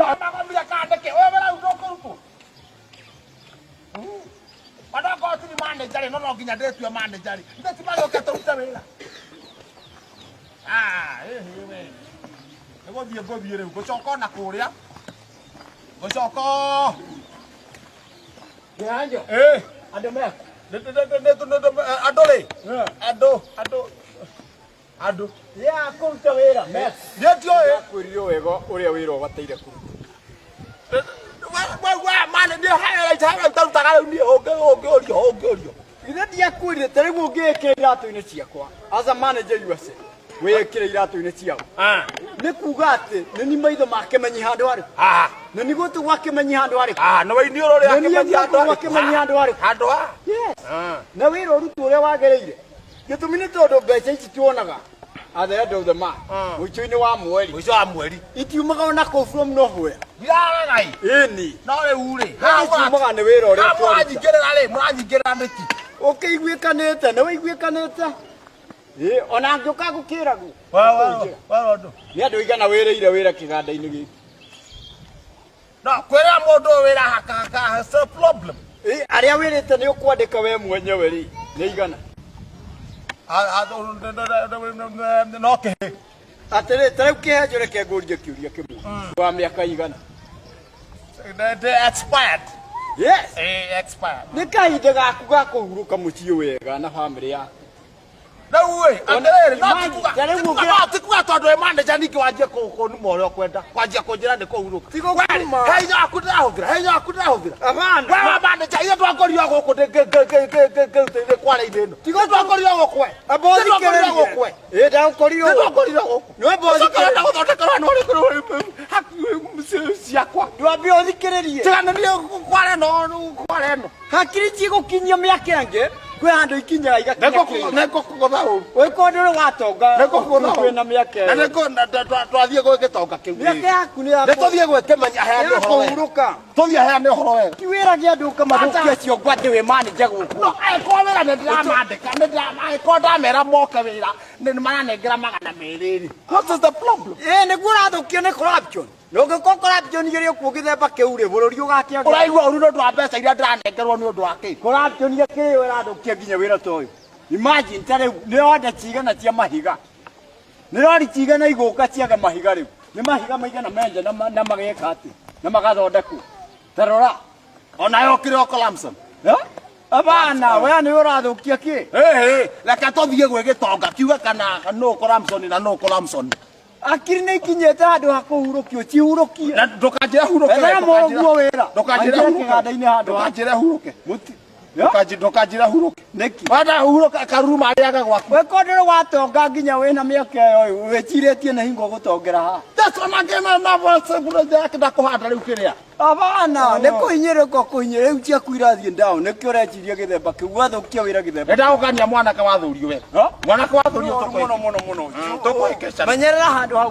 Magomire kandĩke we wĩra rĩu ndũkũrutwo. Ona okorwo tiri manager rĩ, no no nginya ndĩtue manager rĩ. Ithe ti magĩũke tũrute wĩra. Ah, ĩhĩ we. Nĩ gũthiĩ ngũthiĩ rĩu, ngũcoka ona kũrĩa. Ngũcoka. Kĩhanjo, Eh, andũ meku. Andũ rĩ, andũ, andũ, andũ. Ya kũruta wĩra meku. Niĩ ndiũĩ. Kwĩrire wega ũrĩa wĩra ũbataire kũruta. We we mani niĩ he ũtarutaga rĩu niĩ ũngĩũrio ũngĩũrio. Githĩ ndiakwĩrire ta rĩu ũngĩĩkĩra iratũ-inĩ ciakwa as a manager yourself wĩĩkĩre iratũ-inĩ ciao Ah. nĩ kuga atĩ nĩ ni maitho ma kĩmenyi handũ harĩkũ Ah. nĩ ni gũtũ gwa kĩmenyi handũ harĩkũ Ah, nĩ wainiũrũ rĩa Nĩ niĩ kĩmenyi handũ guoko gwa harĩkũ? kĩmenyi handũ harĩkũ? Handũ ha? Yes. Ah. Na wĩra ũrutwo ũrĩa wagĩrĩire. Gĩtũmi nĩ tondũ mbeca ici tuonaga at the end of the month, mũico-inĩ wa mweri, Mũico wa mweri. itiumaga ona kũu from nowhere. Ndiraregai. Ĩni. No rĩu rĩ, Haha ciumaga nĩ wĩra ũrĩa haha twaruta. mũranyingĩrĩra rĩ, mũranyingĩrĩra nĩkĩ? Ũkĩiguĩkanĩte, nĩ wĩiguĩkanĩte. Ĩ, ona ngĩũka ngũkĩragwo. Wewe ũndũ. Nĩ andũ aigana wĩrĩire wĩra kĩganda-inĩ gĩkĩ? No, kwĩrĩra mũndũ ũyũ wĩra haka haka, it's a problem. Ĩ, arĩa wĩrĩte nĩ ũkwandĩka we mwenyewe rĩ, nĩ aigana? No kĩhĩ. Atĩrĩ, ta rĩu kĩhenjo reke ngũrie kĩũria kĩmwe. Wa mĩaka igana? The expired. Yes. Eh, expired. Nĩ kahinda gaku ga kũhurũka mũciĩ wega na bamĩrĩ yaku. Rĩu ĩ, atĩrĩrĩ, no Imagine, ti kuga- ta rĩu ti kuga- ũngĩra- no ti kuga tondũ wĩ manager ningĩ wanjie kũnuma ũrĩa ũkwenda, kwanjia kũnjĩra nĩ kũhurũka. Ti gũkũnuma. He hinya waku ndĩrahũthĩra, he hinya waku ndĩrahũthĩra. Abana. We wa manager, ithuĩ twakorirwo gũkũ ngĩrutĩire kwara-inĩ ĩno. Ithuĩ twakorirwo gũkũ we. Amba Ithuĩ twakorirwo ũthikĩrĩrie. gũkũ we. Ĩ, ndagũkorirwo Ithuĩ gũkũ. twakorirwo gũkũ. Nĩ wamba Ũcoke ũthikĩrĩrie. ũrenda gũthondekerwo nĩ ũrĩkũ ciakwa. Ndwambe ũthikĩrĩrie. Tiga nĩ niĩ kwara ĩno, kwara ĩno. Hakiri cigũkinyia mĩaka ĩngĩ, kwĩ handũ ikinyaga igakinya kĩĩga. Nĩngũkũgũtha ũru. Ũngĩkorwo ndũrĩ watonga, Nĩngũkũgũtha ũru. kwĩna mĩaka Na ĩyo. twathiĩ gwĩ gĩtonga kĩu. Mĩaka yaku nĩ ya Nĩ tũthiĩ gwĩkĩmenya heane ya ũhoro wega. kũhurũka. Tũthiĩ heane ũhoro wega. Ti wĩrage andũ ũkamathũkia ciongo atĩ wĩ manager gũkũ. No angĩkorwo wĩra nĩ ndĩramandĩka, nĩ angĩkorwo ndamera moke wĩra nĩ maranengera 200 rĩ. What is the problem? Ĩ, nĩguo ũrathũkio nĩ corruption. Na ũngĩkorwo corruption ĩrĩ okuo gĩthemba kĩu rĩ, bũrũri ũgakĩagĩra. Ũraigua ũru nĩ ũndũ wa mbeca iria ndĩranengerwo nĩ ũndũ wa kĩ? Corruption ĩkĩrĩ yo ĩrathũkia nginya wĩra ta ũyũ. Imagine ta rĩu nĩ order cigana cia mahiga. Nĩ rori cigana igũka ciage mahiga rĩu. Nĩ mahiga maigana menja na na mageka atĩ na magathondekwo. Ta rora. Ona yo kĩrĩ o corruption. Eh? Abana, we nĩ ũrathũkia kĩ? Ĩhĩ, reke tũthiĩ gwĩ gĩtonga kiuge kana nũ corruption na nũ corruption. Akiri nĩ ikinyĩte handũ ha kũhurũkio, cihurũkie. Na ndũkanjĩre hurũke. Ethera mũrũguo wĩra. Ndũkanjĩre Aingĩre hurũke. kĩganda-inĩ handũ ha. Ndũkanjĩre hurũke. Mũti. Ndũkanjĩre hurũke. Nĩkĩ? Wenda hurũka karuru marĩaga gwaku. We ko ndũrĩ watonga nginya wĩna mĩaka ĩyo wĩcirĩtie nĩ hingo gũtongera haha. That's ona ngena na voice bro yake ndakũhanda rĩu kĩrĩa. Abana, nĩ kũhinyĩrĩka kũhinyĩrĩka rĩu ciaku irathiĩ down nĩkĩo ũreciria gĩthemba kĩu wathũkia wĩra gĩthemba. Nĩndagũkania mwanake wa thũrio we. Ha? Mwanake wa thũrio Mũno mũno mũno. Tũkũhĩngĩcana. Menyerera handũ hau.